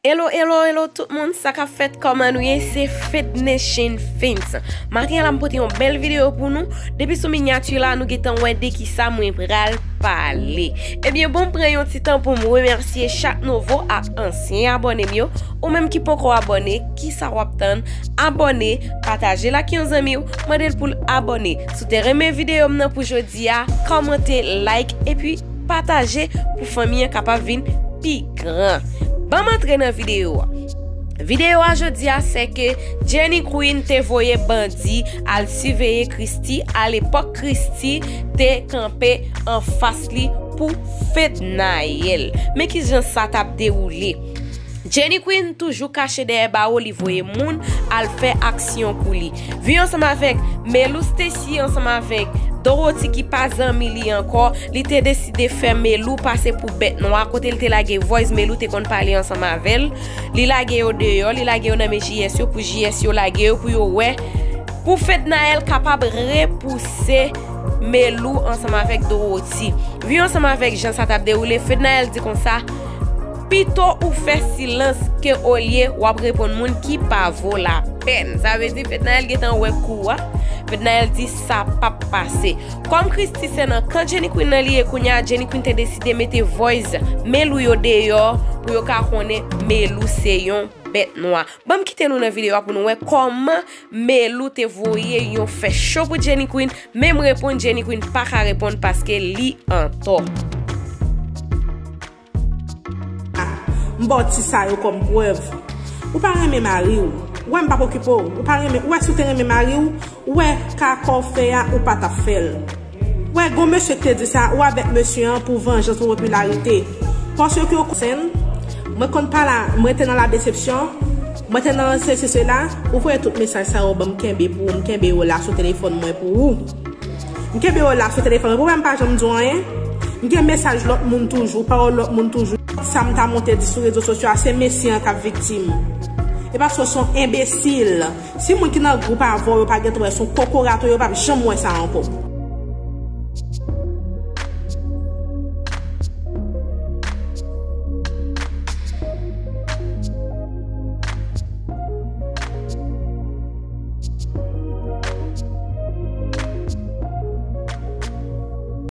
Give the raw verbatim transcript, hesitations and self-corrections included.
Hello, hello, hello tout moun, sa k ap fèt, kòman nou ye? Se Fed Nation Fins. Maten an la m pote yon bèl videyo pou nou. Depi sou minyati la, nou gentan wè de kisa mwen pral pale. Ebyen, bon, m pran yon ti tan pou m remèsye chak nouvo ak ansyen abòne m yo. Ou menm ki poko abòne, kisa w ap tann? Abòne, pataje l ak yon zanmi w, mande l pou l abòne. Si w te renmen videyo m nan pou jodi a, kòmante, like, epi pataje pou fanmi an kapab vin pi gran. Ban m antre nan videyo a. Videyo a jodi a, se ke Jenny Queen te voye bandi al siveye Christie, alepòk Christie te kanpe anfas li pou Fednaelle. Men kijan sa t ap dewoule. Jenny Queen toujou kache dèyè bawo, li voye moun al fè aksyon pou li. Vi ansanm avèk Melou, Stacy ansanm avèk Dorothy ki pa zanmi li ankò, li te deside fè Melou pase pou bèt nwa. Kote l te lage voice, Melou te konn pale ansanm avè l. Li lage yo deyò, li lage yo nan men J S yo pou J S yo lage yo pou yo wè. Pou Fednaelle kapab repouse Melou ansanm avèk Dorothy. Vi ansanm avèk jan sa t ap dewoule, Fednaelle di konsa, pito ou fè silans ke olye w ap reponn moun ki pa vo lapèn. Sa vle di Fednaelle gentan wè kou a. Fednaelle di sa p ap pase. Kòm Christie se nan kan Jenny Queen nan li ye kounye a, Jenny Queen te deside mete voice Melou yo deyò pou yo ka konnen Melou se yon bèt nwa. Ban m kite nou nan videyo a pou nou wè kòman Melou te voye yon fè cho pou Jenny Queen, men m reponn Jenny Queen pa ka reponn paske li antò. M ba w ti sa yo kòm prèv. Ou pa renmen mari w. Ou wè m p ap okipe w. Ou pa renmen, ou wè si w te renmen mari w, ou wè kaka w fè a, ou pa t ap fè l. Ou wè, gon mesye k te di sa, ou avèk mesye an pou vanjans, pou popilarite. Paske w konn, mwen konn pa la, mwen te nan la desepsyon, mwen te nan sesi sela, ou voye tout mesaj sa yo ban m kenbe pou ou, m kenbe yo la sou telefòn mwen pou ou. M kenbe yo la sou telefòn mwen, pou mwen m pa janm di w anyen. M gen mesaj lòt moun toujou, pawòl lòt moun toujou. Sa m ta monte di sou rezo sosyo a, se mesye an k ap viktim. E paske w se yon enbesil. Si moun ki nan gwoup avè w yo pa gentan wè se yon kokorat ou ye, yo p ap janm wè sa ankò.